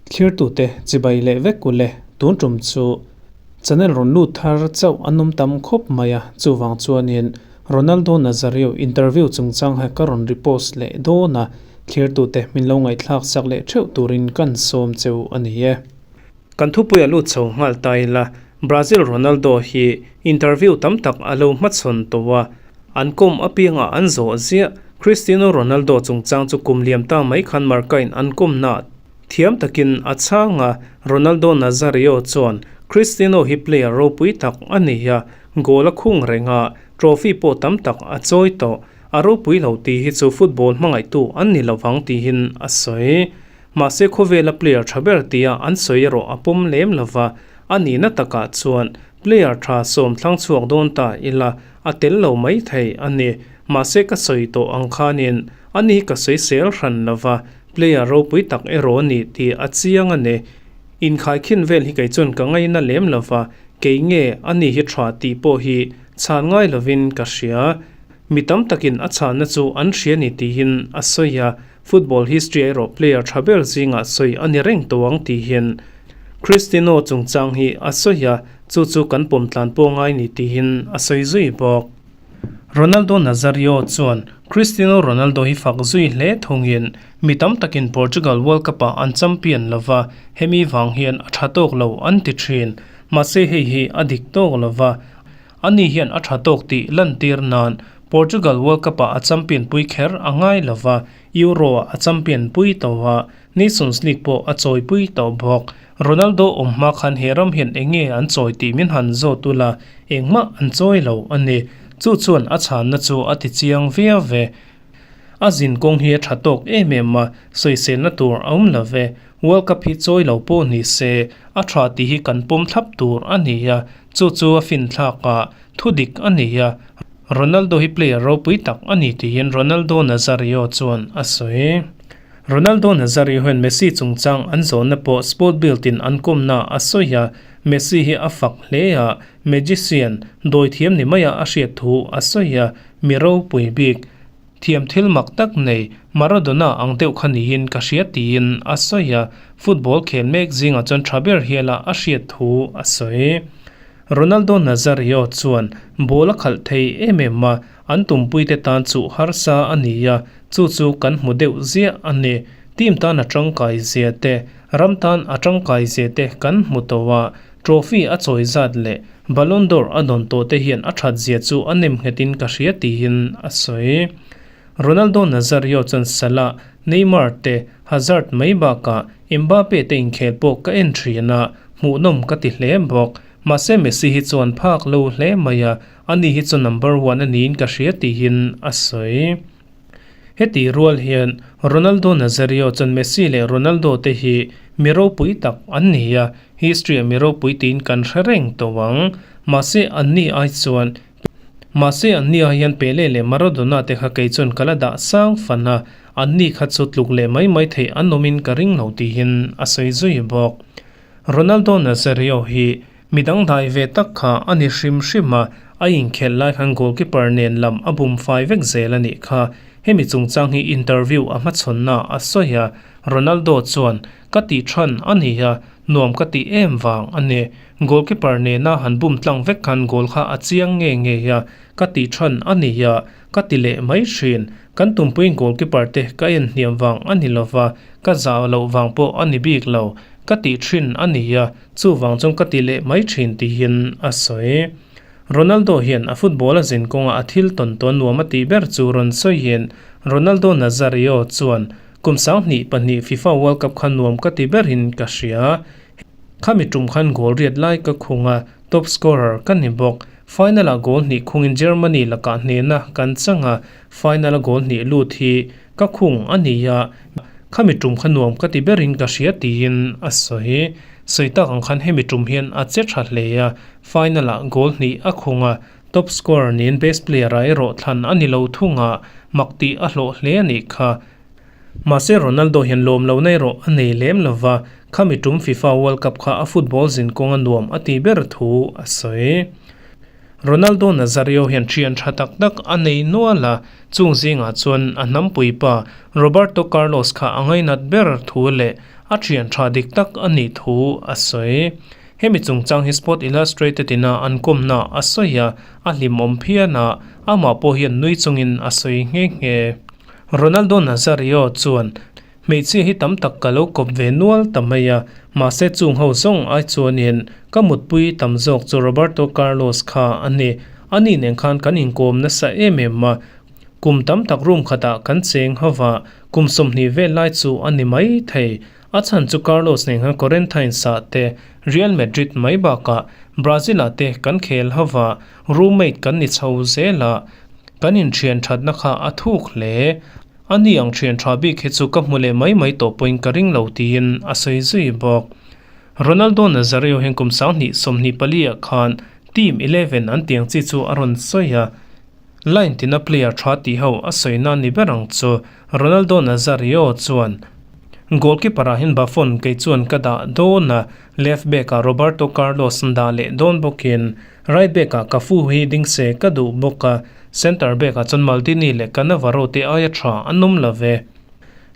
Thlirtute chibai leh vek u le, tun tum chu channel rawn lut thar chauh an awm tam khawp mai a, chuvang chuanin Ronaldo Nazario interview chungchang he ka rawn repost leh dawn a, thlirtute min lo ngaihthlak sak leh theuh turin kan sawm cheu a ni e. Kan thupuia lut chho nghal ta ila, Brazil Ronaldo hi interview tam tak a lo hmachhawn tawh a, an kawm apiangah an zawh ziah. Cristiano Ronaldo chungchang chu kum liam ta mai khan Marca-in an kawmnaah thiam takin a chhang a, Ronaldo Nazario chuan Cristiano hi player ropui tak a ni a, goal a khung reng a, trophy pawh tam tak a chawi tawh. A ropui lo tih hi chu football hmangaihtu an ni lovang tihin a sawi. Mahse khawvela player tha ber tia an sawi erawh a pawm lem lova, a nihna takah chuan player tha sawm thlang chhuak dawn ta ila a tel lo mai thei a ni. Mahse ka sawi tawh ang khanin ani ka sawi sel hran lova, player ropui tak erawh a ni tih a chiang a ni. Inkhaikhin vel hi kei chuan ka ngaina lem lova, kei nge ani hi tha tih pawh hi chhan ngai lovin ka hria. Mi tam takin a chhanna chu an hria ni tihin a sawi a, Football history erawh player tha ber zingah sawi a ni reng tawh ang tih hian Cristiano chungchang hi a sawi a, chu chu kan pawm tlan pawh ngai ni tihin a sawi zui bawk. Ronaldo Nazario chuan Cristiano Ronaldo hi fak zui hle thungin mi tam takin Portugal World Cup-ah an champion lova, hemi vang hian a tha tawk lo an ti thin. Mahse hei hi a dik tawk lova, ani hian a tha tawk tih lantir nan Portugal World Cup-ah a champion pui kher a ngai lo va, Euro-ah a champion pui tawh a, Nations League pawh a chawi pui tawh bawk. Ronaldo awm hma khan he ram hian eng nge an chawi tih min han zawt ula, engmah an chawi lo a ni. Chu chuan a chhanna chu a ti chiang viau ve. A zin kawng hi a tha tawk em em a, sawiselna tur a awm lo ve. World Cup hi chawi lo pawh ni se, a tha tih hi kan pawm thlap tur a ni a, chu chu a finthlak a, Thu dik a ni a, Ronaldo hi player ropui tak a ni tiin Ronaldo Nazario chuan a sawi. Ronaldo Nazario hian Messi chungchang an zawnna pawh Sport Bild in an kawmna a sawi a, Messi hi a fak hle a, magician, dawithiam ni maia a hriat thu a sawi a, mi ropui bik, thiam thil mak tak nei, Maradona ang deuh kha niin ka hria tiin a sawi a, football khel mek zingah chuan tha ber hiala a hriat thu a sawi. Ronaldo Nazario chuan ball a khalh thei em em a, an tumpuite tan chuh harsa a ni a, chu chu kan hmu deuh ziah a ni. Team tan a tangkai zia te, ram tan a tangkai zia te kan hmu tawh a, trophy a chawi zat leh Ballon d'Or a dawn tawh te hian a that zia chu a nem nghetin ka hria tiin a sawi. Ronaldo Nazario chuan Salah, Neymar te, Hazard mai bakah Mbappe te inkhel pawh ka en thin a, hmuhnawm ka ti hle bawk. Mahse Messi hi chuan phak lo hle mai a, ani hi chu number one a niin ka hria tihin a sawi. Heti rual hian Ronaldo Nazario chuan Messi leh Ronaldo te hi mi ropui tak an ni a, history-ah mi ropui tiin kan hre reng tawh ang. Mahse anni ai chuan Mahse anni ah hian Pele leh Maradona te kha kei chuan ka la dah sang fan a, anni kha chu tluk leh mai mai theih an awmin ka ring lo tihin a sawi zui bawk. Ronaldo Nazario hi midang dai ve tak kha a ni hrim hrim a, a inkhelh lai khan goalkeeper nen lam a bum fai vek zel a nih kha. Hemi chungchang hi interview a hmachhawnna a sawi a, Ronaldo chuan, Ka tih than a ni a, nuam ka tih em vang a ni. Goalkeeper nena han bum tlang vek khan goal kha a chiang nge nge a, ka tih than a ni a, ka ti leh mai thin. Kan tumpuiin goalkeeper te ka en hniam vang a ni lova, ka zah loh vang pawh a ni bik lo. Ka tih thin a ni a, chuvang chuan ka ti leh mai thin tihin a sawi. Ronaldo hian a football a zin kawnga a thil tawn tawn nuam a tih ber chu rawn sawiin Ronaldo Nazario chuan kum 2002 FIFA World Cup kha nuam ka ti berin ka hria. Khami tum khan goal riat lai ka khung a, top scorer ka ni bawk. Final-ah goal hnih khungin Germany lakah hnehna kan chang a, final-a goal hnih lut hi ka khung a ni a, khami tum kha nuam ka ti berin ka hria tiin a sawi. Sawi tak ang khan hemi tum hian a che tha hle a, final-ah goal hnih a khung a, top scorer niin best player-ah erawh thlan a ni lo thung a, mak tih a hlawh hle a nih kha. Mahse Ronaldo hian lawm lo na erawh a nei lem lo va, khami tum FIFA World Cup kha a football zin kawng a nuam a tih ber thu a sawi. Ronaldo Nazario hian thian tha tak tak a nei nual a, chung zingah chuan a hnampui pa Roberto Carlos kha a ngainat ber thu leh a thian tha dik tak a nih thu a sawi. Hemi chungchang hi Sport Illustrated ina an kawmna a sawi a, a hlimawm phian a, amah pawh hian nui chungin a sawi nghe nghe. Ronaldo Nazario chuan Hmeichhia hi tam tak ka lo kawp ve nual ta mai a, mahse chung ho zawng ai chuanin ka mutpui tam zawk chu Roberto Carlos kha a ni. Ani nen khan kan inkawm nasa em em a, kum tam tak room khatah kan cheng ho va, kum 20 vel lai chu a ni mai thei. A chhan chu Carlos nen khan Corinthians ah te, Real Madrid mai bakah Brazil ah te kan khel ho va, roommate kan ni chho zel a, kan inthian thatna kha a thuk hle. A ni ang thian tha bik hi chu ka hmu leh mai mai tawh pawhin ka ring lo tiin a sawi zui bawk. Ronaldo Nazario hian kum 2024 ah khan team 11 an tiang chi chu a rawn sawi a, line tina player tha tih ho a sawi na ni ber ang chu. Ronaldo Nazario chuan goalkeeper ah hian Buffon kei chuan ka dah dawn a, left back ah Roberto Carlos an dah leh dawn bawkin Right back ah Cafu hi ding se ka duh bawk a, centre back ah chuan Maldini leh Cannavaro te aia tha an awm lo ve.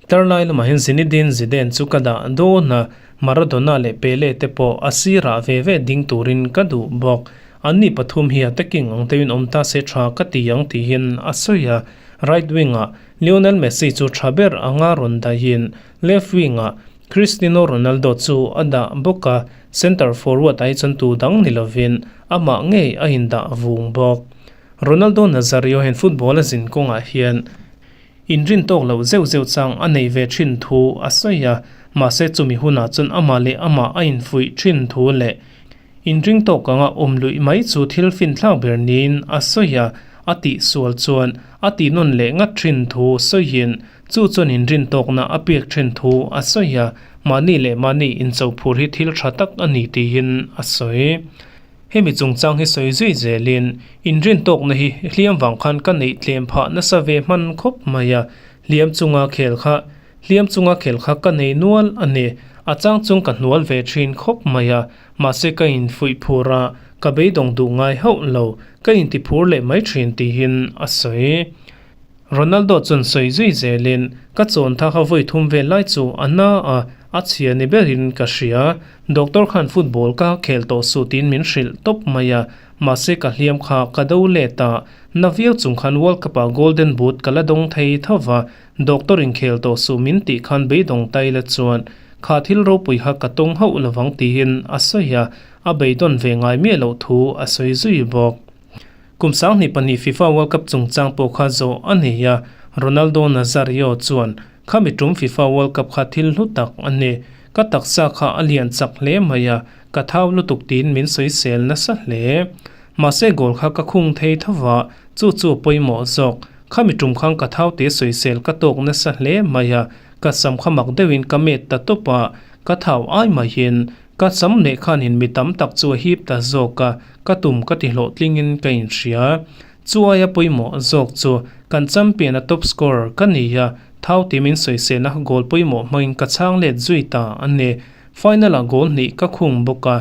Tlar lai lamah hian Zinedine Zidane chu ka dah dawn a, Maradona leh Pele te pawh a sirah ve ve ding turin ka duh bawk. Anni pathum hi attacking ang deuhin awm ta se tha ka ti ang tihin a sawi a, right wing ah Lionel Messi chu tha ber anga rawn dahin left wing ah Cristiano Ronaldo chu a dah bawk a, centre forward ah hi chuan tu dang ni lovin amah ngei a indah vung bawk. Ronaldo Nazario hian football a zin kawngah hian inrin tawk loh zeuh zeuh chang a nei ve thin thu a sawi a, mahse chumi hunah chuan amah leh amah a infuih thin thu leh inring tawk anga awm luih mai chu thil finthlak ber niin a sawi a, a tihsual chuan a tihnawn leh ngat thin thu sawiin Chu chuan inrin tawkna a pek then thu a sawi a, mahni leh mahni incho phur hi thil tha tak a ni tiin a sawi. Hemi chungchang hi sawi zui zelin, inrin tawkna hi hliam vang khan ka neih tlem phah nasa ve hman khawp mai a, hliam chunga khel kha hliam chunga khel kha ka nei nual a ni, a chang chung ka hnual ve thin khawp mai a, mahse ka infuih phur a, ka beidawng duh ngai hauh lo, ka inti phur leh mai thin tiin a sawi. Ronaldo chuan sawi zui zelin, Ka chawn tha kha vawi thum vel lai chu a na a, a chhia ni berin ka hria. Doctor khan football ka khel tawh suh tiin min hrilh tawp mai a, mahse ka hliam kha ka do let a, na viau chung khan World Cup ah Golden Boot ka la dawng thei tho va, doctor in khel tawh suh min tih khan beidawng tai la chuan kha thil ropui kha ka tawng hauh lovang tiin a sawi a, a beidawn ve ngai miah loh thu a sawi zui bawk. Kum 2002 FIFA World Cup chungchang pawh kha zawh a nei a, Ronaldo Nazario chuan, Khami tum FIFA World Cup kha thil hlu tak a ni. Ka taksa kha a lian chak hle mai a, ka thau lutuk tiin min sawisel nasa hle. Mahse goal kha ka khung thei tho va, chu chu a pawimawh zawk. Khami tum khan ka thau te sawisel ka tawk nasa hle mai a, ka sam kha mak deuhin ka met ta tawp a, ka thau ai maiin Ka sam leh khanin mi tam tak chu a hip ta zawk a, ka tum ka ti hlawhtlingin ka inhria. Chu aia pawimawh zawk chu kan champion a top scorer ka ni a, thau ti min sawiselna goal pawimawh hmangin ka chhang let zui ta a ni. Final ah goal hnih ka khung bawk a,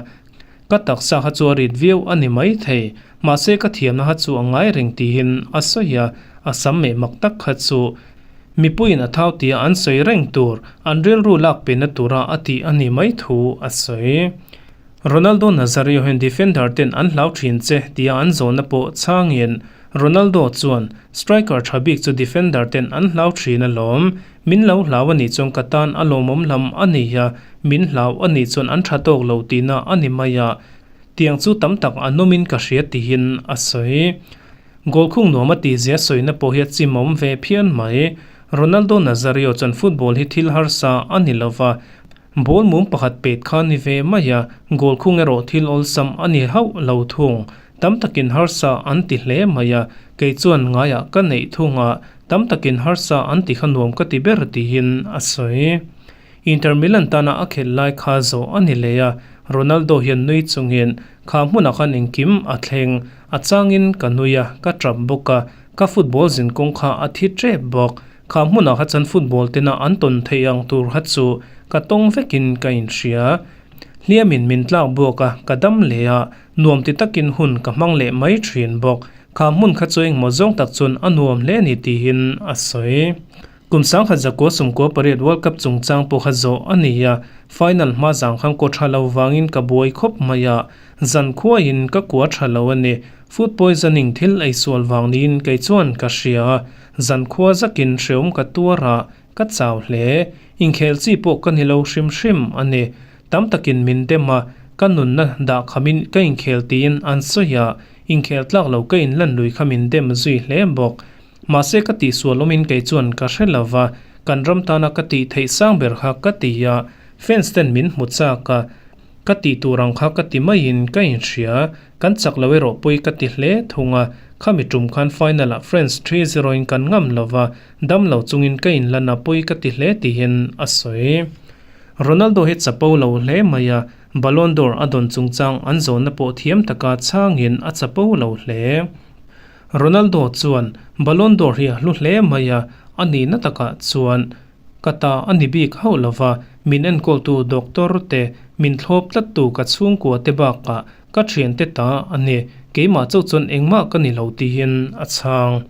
ka taksa kha chu a rit viau a ni mai thei, mahse ka thiamna kha chu a ngai reng tihin a sawi a, a sam meh mak tak kha chu Mipuiin a thau tia an sawi reng tur, an rilru lak penna tura a tih a ni mai thu a sawi. Ronaldo Nazario hian defender ten an hlau thin che tia an zawhna pawh chhangin Ronaldo chuan, Striker tha bik chu defender ten an hlau thin alawm. Min lo hlau a nih chuan ka tan a lawmawm lam a ni a, min hlau a nih chuan an tha tawk lo tihna a ni mai a, tiang chu tam tak an awmin ka hria tihin a sawi. Goal khung nuam a tihzia sawina pawh hi a chimawm ve phian mai. Ronaldo Nazario chuan football hi thil harsa a ni lova, ball mum pakhat pet kha ni ve mai a, goal khung erawh thil awlsam a ni hauh lo thung. Tam takin harsa an ti hle mai a, kei chuan ngaiah ka neih thung a, tam takin harsa an ti kha nuam ka ti ber tiin a sawi. Inter Milan tana a khelh lai kha zawh a ni leh a, Ronaldo hian nui chungin kha hmunah khan engkim a thleng. A changin ka nui a, ka tap bawk a, ka football zin kawng kha a thi tep bawk. Kha hmunah kha chuan football tena an tawn theih ang tur kha chu ka tawng vekin ka inhria. Hliamin min tlak bawk a, ka dam leh a, nuam ti takin hun ka hmang leh mai thin bawk. Kha hmun kha chu engmaw zawng tak chuan a nuam hle a ni tiin a sawi. Kum 1998 World Cup chungchang pawh kha zawh a ni a, final hma zang khan kaw tha lo vangin ka buai khawp mai a, zan khuaiin ka kua tha lo a ni. Food poisoning thil ei sual vang niin kei chuan ka hria a, zan khua zakin hreawm ka tuar a, ka chau hle. Inkhel chi pawh ka ni lo hrim hrim a ni. Tam takin min dem a, ka nunna dah khamin ka inkhel tiin an sawi a, inkhel tlak lo ka inlan lui kha min dem zui hle bawk. Mahse ka tihsual awmin kei chuan ka hre lo va, kan ram tana ka tih theih sang ber kha ka ti a, fans ten min hmu chak a, ka tih tur ang kha ka ti maiin ka inhria, kan chak lo erawh pawi ka ti hle thung a, khami tum khan final ah France 3-0 in kan ngam lo va, dam lo chungin ka inlan a pawi ka ti hle tiin a sawi. Ronaldo hi chapo lo hle mai a, Ballon d'Or a dawn chungchang an zawnna pawh thiam taka chhangin a chapo lo hle. Ronaldo chuan Ballon d'Or hi a hlu hle mai a, a nihna takah chuan ka ta a ni bik hauh lova, min enkawltu doctor te, min thlawp tlattu ka chhungkua te bakah ka thiante ta a ni, keimah chauh chuan engmah ka ni lo tiin a chhang.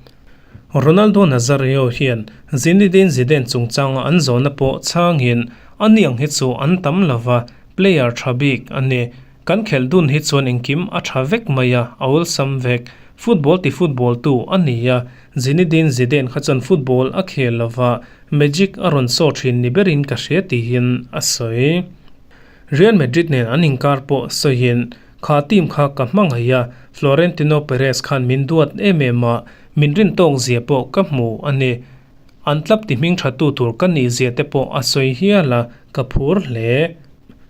Ronaldo Nazario hian Zinedine Zidane chungchanga an zawhna pawh chhangin a niang hi chu an tam lova, player tha bik a ni. Kan khelh dun hi chuan engkim a tha vek mai a, a awlsam vek. Football ti football tu a ni a, Zinedine Zidane kha chuan football a khel lova, magic a rawn saw thin ni berin ka hria tiin a sawi. Real Madrid nen an inkar pawh sawiin, Kha team kha ka hmangaih a, Florentino Perez khan min duat em em a, min rin tawk zia pawh ka hmu a ni. An club ti hming tha tu tur ka nih zia te pawh a sawi hial a, ka phur hle.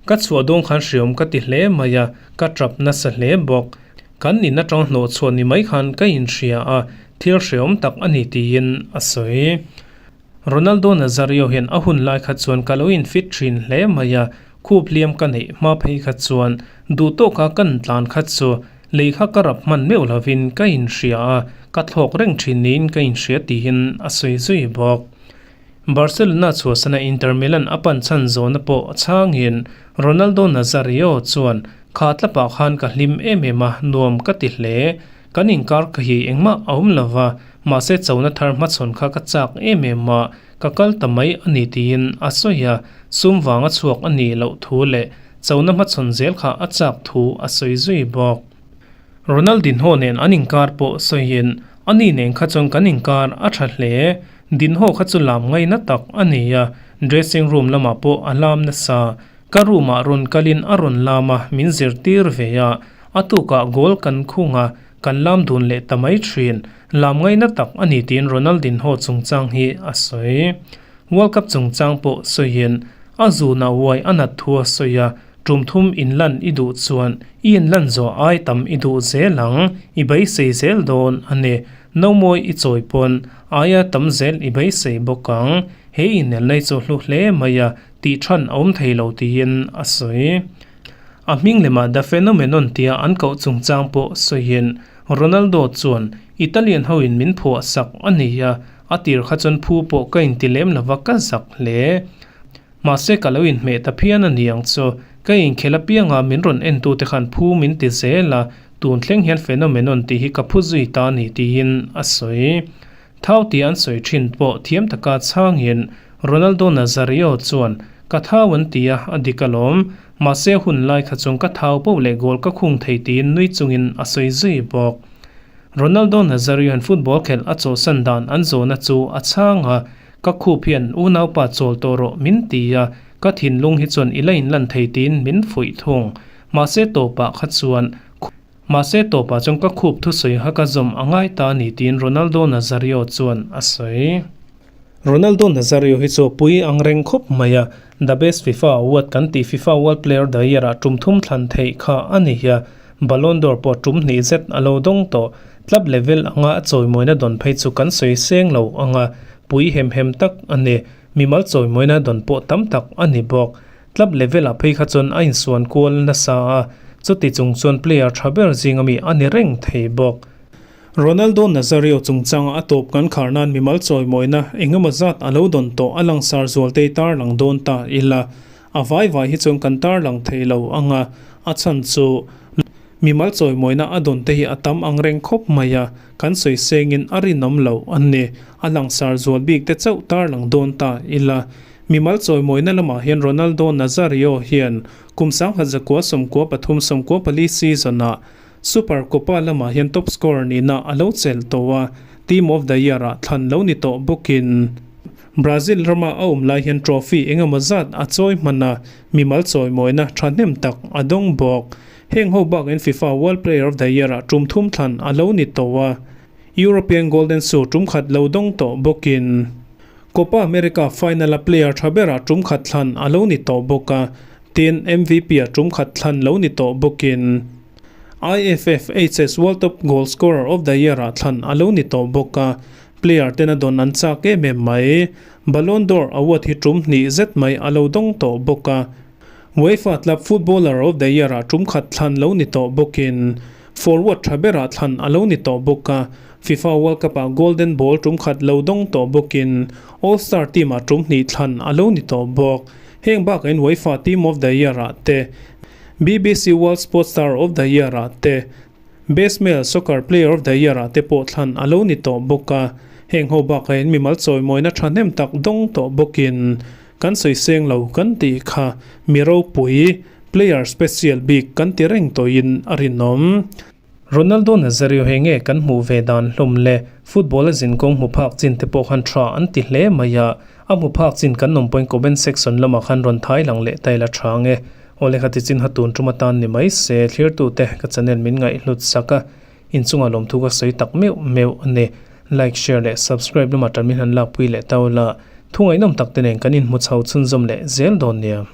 Ka chhuah dawn khan hriawm ka ti hle mai a, ka tap nasa hle bawk. Kan in atang hnawh chhuah ni mai khan ka inhria a, thil hriawm tak a ni tiin a sawi. Ronaldo Nazario hian a hun lai kha chuan ka lo infit thin hle mai a, khup hliam ka neih hma phei kha chuan duh tawka kan tlan kha chu lei kha ka rap hman meuh lovin ka inhria a, ka thlawk reng thin niin ka inhria tiin a sawi zui bawk. Barcelona chhuahsana Inter Milan a pan chhan zawhna pawh chhangin Ronaldo Nazario chuan, Kha tlapah khan ka hlim em em a, nuam ka ti hle. Kan inkar ka hi engmah a awm lo va, mahse chona thar hmachhawn kha ka chak em em a, ka kal ta mai a ni tiin a sawi a, sum vanga chhuak a nih loh thu leh chona hmachhawn zel kha a chak thu a sawi zui bawk. Ronaldinho nen an inkar pawh sawiin, Ani nen kha chuan kan inkar a tha hle. Dinho kha chu lam ngaina tak a ni a, dressing room lamah pawh a lam nasa. Ka room ah rawn kalin a rawn lam a, min zirtir ve a. A tukah goal kan khung a, kan lam dun leh ta mai thin. Lam ngaina tak a ni tiin Ronaldinho chungchang hi a sawi. World Cup chungchang pawh sawiin, a zunah uai a nat thu a sawi a, tum thum inlan i duh chuan i inlan zawh ai tam i duh zel ang, i beisei zel dawn a ni. Nomawi i chawi pawn aia tam zel i beisei bawk ang. He inelna hi chu hlu hle mai a, tih than a awm thei lo tiin a sawi. A hming lemah The Phenomenon tia an koh chungchang pawh sawiin Ronaldo chuan, Italian hoin min phuah sak a ni a, a tir kha chuan phu pawh ka inti lem lova ka zak hle. Mahse ka lo inhmeh ta phian a ni ang chu, ka inkhel apianga min rawn entute khan phu min ti zel a, tun thleng hian phenomenon tih hi ka phu zui ta a ni tiin a sawi. Thau tih an sawi thin pawh thiam taka chhangin Ronaldo Nazario chuan, Ka thau an ti a, a dik alawm. Mahse hun lai kha chuan ka thau poh leh goal ka khung thei tiin nui chungin a sawi zui bawk. Ronaldo Nazario hian football khelh a chawhsan dan an zawhna chu a chhang a, Ka khup hian unaupa chawl tawh rawh min ti a, ka thinlung hi chuan i la inlan thei tiin min fuih thung. Mahse tawpah kha chuan Mahse tawpah chuan ka khup thusawi kha ka zawm a ngai ta a ni tiin Ronaldo Nazario chuan a sawi. Ronaldo Nazario hi chu pui ang reng khawp mai a, The Best FIFA Award kan tih FIFA World Player of the Year ah tum thum thlan theih kha a ni a, Ballon d'Or pawh tum hnih zet a lo dawng tawh. Club level anga a chawimawina dawn phei chu kan sawi seng lo anga pui hem hem tak a ni. Mimal chawimawina dawn pawh tam tak a ni bawk. Club level ah phei kha chuan a insuan kual nasa a, chuti chung chuan player tha ber zinga mi a ni reng thei bawk. Ronaldo Nazario chungchanga a tawp kan khar nan mimal chawimawina engemaw zat a lo dawn tawh a langsar zualtei tarlang dawn ta ila. A vai vai hi chuan kan tarlang thei lo anga, a chhan chu. Mimal chawimawina a dawn te hi a tam ang reng khawp mai a, kan sawi sengin a rinawm lo a ni. A langsar zual bik te chauh tarlang dawn ta ila. Mimal chawimawina lamah hian Ronaldo Nazario hian kum 1993 94 season-ah Super Copa lamah hian top scorer nihna a lo chelh tawh a, Team of the Year-ah thlan lo ni tawh bawkin Brazil rama a awm lai hian trophy engemaw zat a chawi hman a, mimal chawimawina thahnem tak a dawng bawk. Heng ho bakin FIFA World Player of the Year-ah tum thum thlan a lo ni tawh a, European Golden Shoe tum khat lo dawng tawh bawkin Copa America final-a player tha berah tum khat thlan a lo ni tawh bawk a, tin MVP-a tum khat thlan lo ni tawh bawkin IFFHS World Top Goal Scorer of the Year-ah thlan a lo ni tawh bawk a, player tena dawn an chak em em mai. Ballon d'Or award hi tum hnih zet mai a lo dawng tawh bawk a. UEFA Club Footballer of the Year-ah tum khat thlan lo ni tawh bawkin forward tha berah thlan a lo ni tawh bawk a, FIFA World Cup-ah Golden Ball tum khat lo dawng tawh bawkin All Star team-ah tum hnih thlan a lo ni tawh bawk. Heng bakain UEFA Team of the Year-ah te, BBC World Sports Star of the Year-ah te, Best Male Soccer Player of the Year-ah te pawh thlan a lo ni tawh bawk a, heng ho bakain mimal chawimawina thahnem tak dawng tawh bawkin kan sawi seng lo kan tih kha mi ropui, player special bik kan ti reng tawhin a rinawm. Ronaldo Nazario he nge kan hmuh ve dan hlawm le, football a zinkawng hmu phak chin te pawh khan tha an ti hle mai a, a hmu phak chin kan awm pawhin comment section lamah khan rawn thai lang leh ta ila tha nge. Awle kha tichin ha tun tum atan ni mai se, thlirtute ka channel min ngaihhlut sak a, inchungah lawmthu ka sawi tak meuh meuh a ni. Like, share leh subscribe lamah tan min han lakpui leh tau la, thu ngaihnawm tak te nen kan inhmu chho chhunzawm leh zel dawn nia.